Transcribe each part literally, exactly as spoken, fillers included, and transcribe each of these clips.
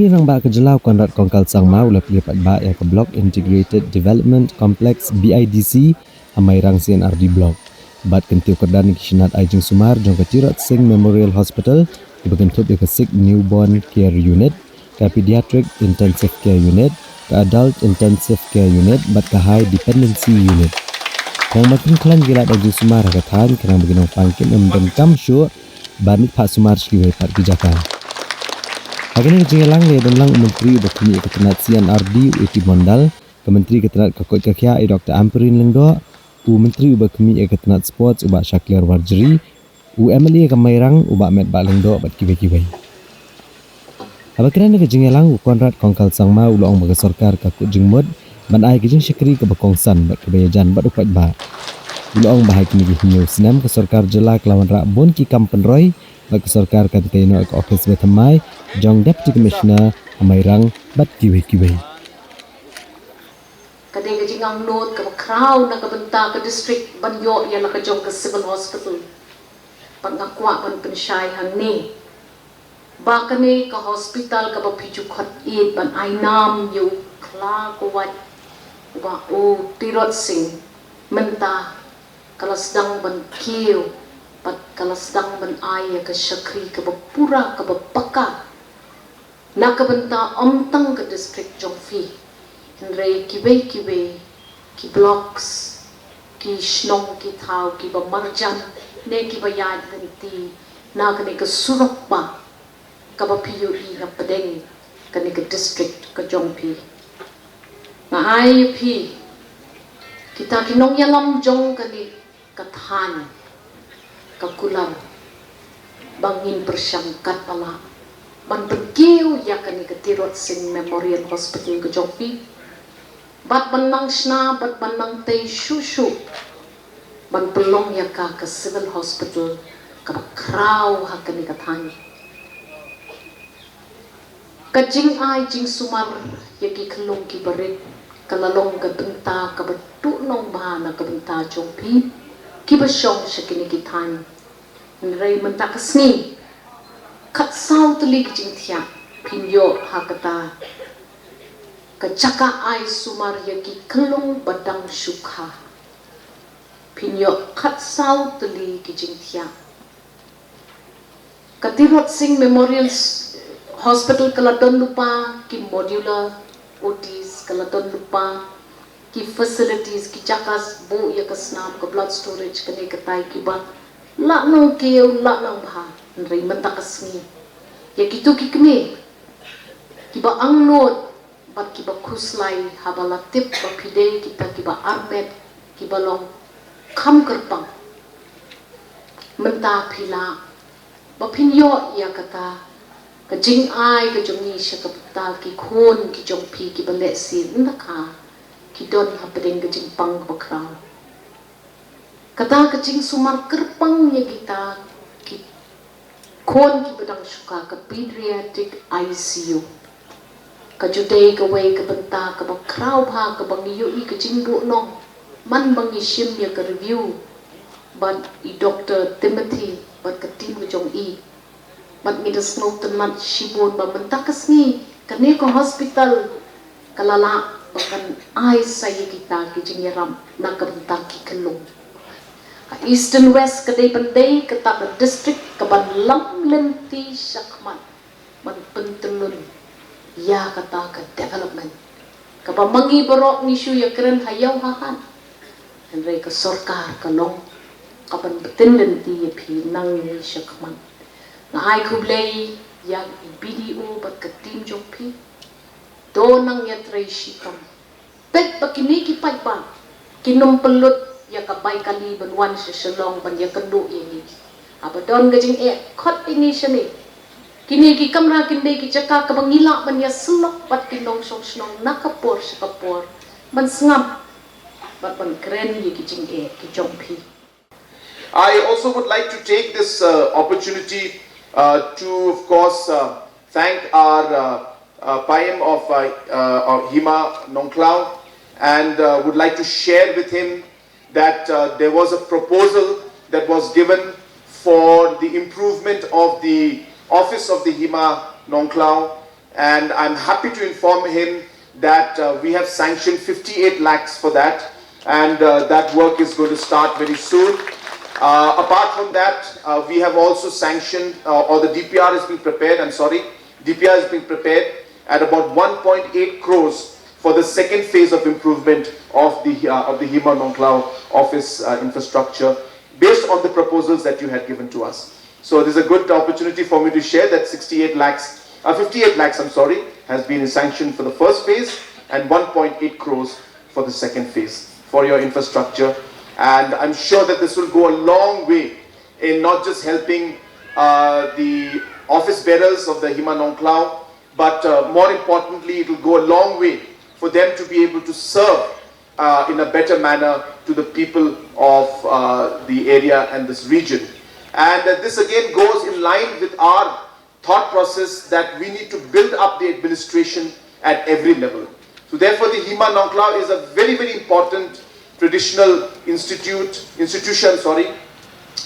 Rangbah ka jylla u Conrad Kongkal Sangma u la plie paidbah ïa ka Block Integrated Development Complex, B I D C, ha Mairang C and R D Block. Bad kyntiew kyrdan ïa ki shnat ai jingsumar jong ka Tirot Singh Memorial Hospital, kiba kynthup ïa ka Sick Newborn Care Unit, ka Pediatric Intensive Care Unit, ka Adult Intensive Care Unit bad ka High Dependency Unit. Khnang ban pynkhlaiñ ki lad ai jingsumar ha ka thaiñ, khnang ba ki nongpang kin ym donkam shuh ban leit phah sumar sha kiwei pat ki jaka. Ha kane ka jingïalang la ïadon lang u Myntri uba khmih ïa ka tnat C and R D, u A T Mondal, ka Myntri ka tnat ka koit ka khiah, i Doctor Ampareen Lyngdoh, u Myntri uba khmih ïa ka tnat Sports, u Bah Shakliar Warjri, u M L A ka Mairang, u Bah Metbah Lyngdoh bad kiwei kiwei. Haba kren ha ka jingïalang, u Conrad Kongkal Sangma u la ong ba ka sorkar ka kut jingmut ban ai ka jingshakri kaba kongsan bad kaba ïajan bad u paidbah. U la ong ba ha kine ki hynñiew snem ka sorkar jylla ka la wanrah bun ki kam pynroi bad ka sorkar kan tei noh ïa ka ophis bathymmai jong Deputy Commissioner ha Mairang bad kiwei kiwei. Ka dei ka jingangnud kaba khraw na ka bynta ka district ban ïoh ïa la ka jong ka Civil Hospital. Bad nga kwah ban pynshai hangne ba kane ka hospital kaba phi ju khot ïeit ban ai nam ïa u khla ka wait, uba u Tirot Singh, mynta ka la sdang ban kiew bad ka la sdang ban ai ïa ka shakri kaba pura kaba paka na ka bynta ym tang ka district jong phi, hynrei kiwei kiwei ki blocks, ki shnong ki thaw kiba marjan ne kiba ïaid lynti na kane ka surok ba kaba phi ïohi hapdeng kane ka district ka jong phi. Nga ai ïa phi kita ki nongïalam jong kane ka thaiñ, ka kular ba ngin pyrshang katba lah ban pynkiew ïa kane ka Tirot Singh Memorial Hospital ka jong phi bad ban nang shna bad ban nang tei shuh shuh ban pynlong ïa ka ka Civil Hospital kaba khraw ha kane ka thaiñ. Ka jingai jingsumar ïa ki khyllung kiba rit ka la long ka bynta kaba tuh nongbha na ka bynta jong phi kiba shong sha kine ki thaiñ. Hynrei mynta ka sngi khatsaw tylli ki jingthiah phin ïoh ha kata ka jaka ai sumar ïa ki khyllung ba dang shu kha. Phin ïoh khatsaw tylli ki jingthiah. Ka Tirot Singh Memorial Hospital ka la don lypa ki modular O Ts, ka la don lypa ki facilities, ki jaka buh ïa ka snam, ka blood storage, kane katai kiba lah nongkiew, lah nongbha. Hynrei mynta ka sngi ïa kito ki kmie kiba angnud bad kiba khuslai haba la tip ba phi dei kita kiba armet, kiba long kham kyrpang. Mynta phi lah ba phin ïoh ïa kata ka jingai ka jong ngi sha ka bynta ki khun ki jong phi kiba lehse ynda kha ki don hapdeng ka jingpang kaba khraw. Kata ka jingsumar kyrpang ïa kita ki khun kiba dang shu kha, ka pediatric I C U. Ka ju dei kawei ka bynta kaba khraw bha kaba ngi ïohi ka jingbuh nong man ba ngi shim ïa ka review bad i Doctor Timothy bad ka team ka jong i. Bad ngi da sngewtynnat shibun ba mynta ka sngi kane ka hospital ka la lah ba kan ai sa ïa kita ki jingïarap na ka bynta ki khyllung. Ka Eastern West ka dei ban dei kata ka district kaban lam lynti shakhmat ban pyntyllun ïa kata ka development kaba ma ngi baroh ngi shu ïakren ha ïew ha hat. Hynrei ka sorkar ka long kaban pyntyllun lynti ïa phi nangne shakhmat. Nga ai khublei ïa i B D O bad ka team jong phi. To nang ïatrei shitom. Peit ba kine ki paidbah kin ym pynlut ïa ka bai kali ban wan sha Shillong ban ïakynduh ïa ngi. Haba don ka jingeh khot ïa ngi shane. Kine ki kamra kin dei ki jaka kaba ngi lah ban ïasyllok bad ki nongshong shnong na ka por sha ka por ban sngap bad ban kren ïa ki jingeh ki jong phi. I also would like to take this uh, opportunity uh, to, of course, uh, thank our uh, uh, P I M of, uh, uh, of Hima Nongkhlaw and uh, would like to share with him that uh, there was a proposal that was given for the improvement of the office of the Hima Nongkhlaw And I'm happy to inform him that uh, we have sanctioned fifty-eight lakhs for that, and uh, that work is going to start very soon. Uh, apart from that, uh, we have also sanctioned, uh, or the D P R is being prepared, I'm sorry, D P R is being prepared at about one point eight crores for the second phase of improvement of the, uh, of the Hima Nongkhlaw office uh, infrastructure based on the proposals that you had given to us. So this is a good opportunity for me to share that sixty-eight lakhs, uh, fifty-eight lakhs, I'm sorry, has been sanctioned for the first phase and one point eight crores for the second phase for your infrastructure. And I'm sure that this will go a long way in not just helping uh, the office bearers of the Hima Nongkhlaw, but uh, more importantly, it will go a long way for them to be able to serve uh, in a better manner to the people of uh, the area and this region. And uh, this again goes in line with our thought process that we need to build up the administration at every level. So therefore, the Hima Nongkhlaw is a very, very important traditional institute, institution, sorry,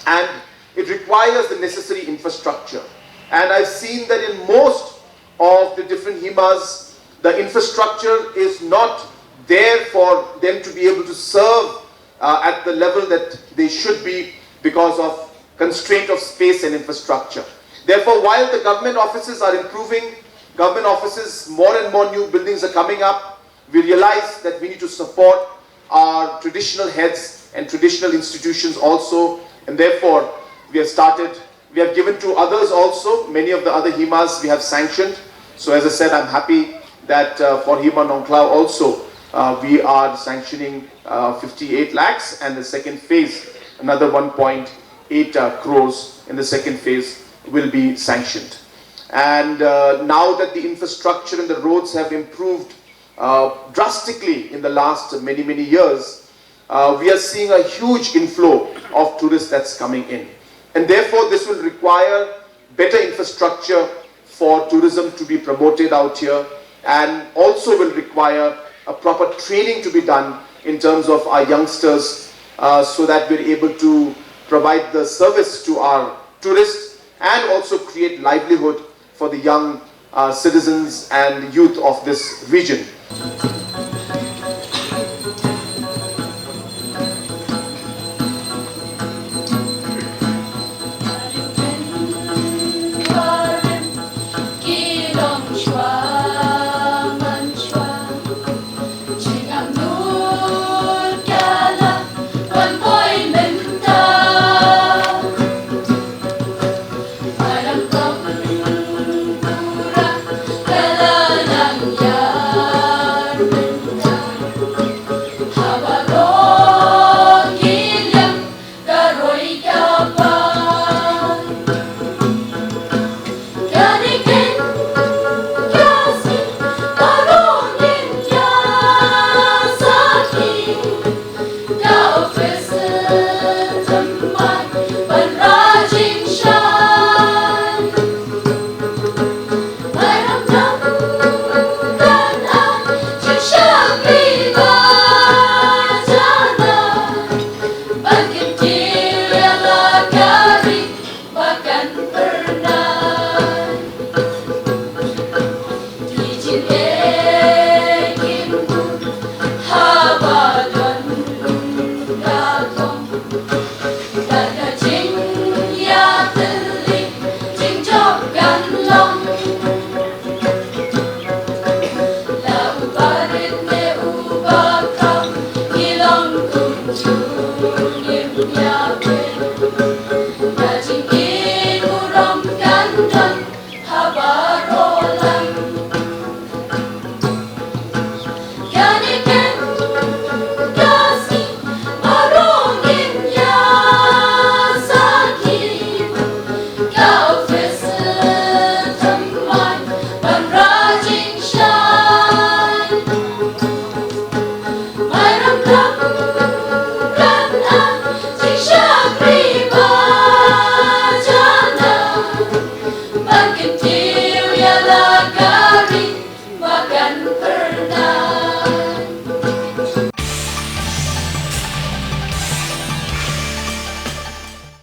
and it requires the necessary infrastructure. And I've seen that in most of the different Himas, the infrastructure is not there for them to be able to serve uh, at the level that they should be because of constraint of space and infrastructure. Therefore, while the government offices are improving, government offices, more and more new buildings are coming up, we realize that we need to support our traditional heads and traditional institutions also, and therefore we have started, we have given to others also, many of the other Himas we have sanctioned. So as I said, I'm happy that uh, for Hima Nongkhlaw also, uh, we are sanctioning uh, fifty-eight lakhs, and the second phase, another one point eight uh, crores in the second phase will be sanctioned. And uh, now that the infrastructure and the roads have improved uh, drastically in the last many, many years, uh, we are seeing a huge inflow of tourists that's coming in. And therefore, this will require better infrastructure for tourism to be promoted out here, and also will require a proper training to be done in terms of our youngsters uh, so that we're able to provide the service to our tourists and also create livelihood for the young uh, citizens and youth of this region.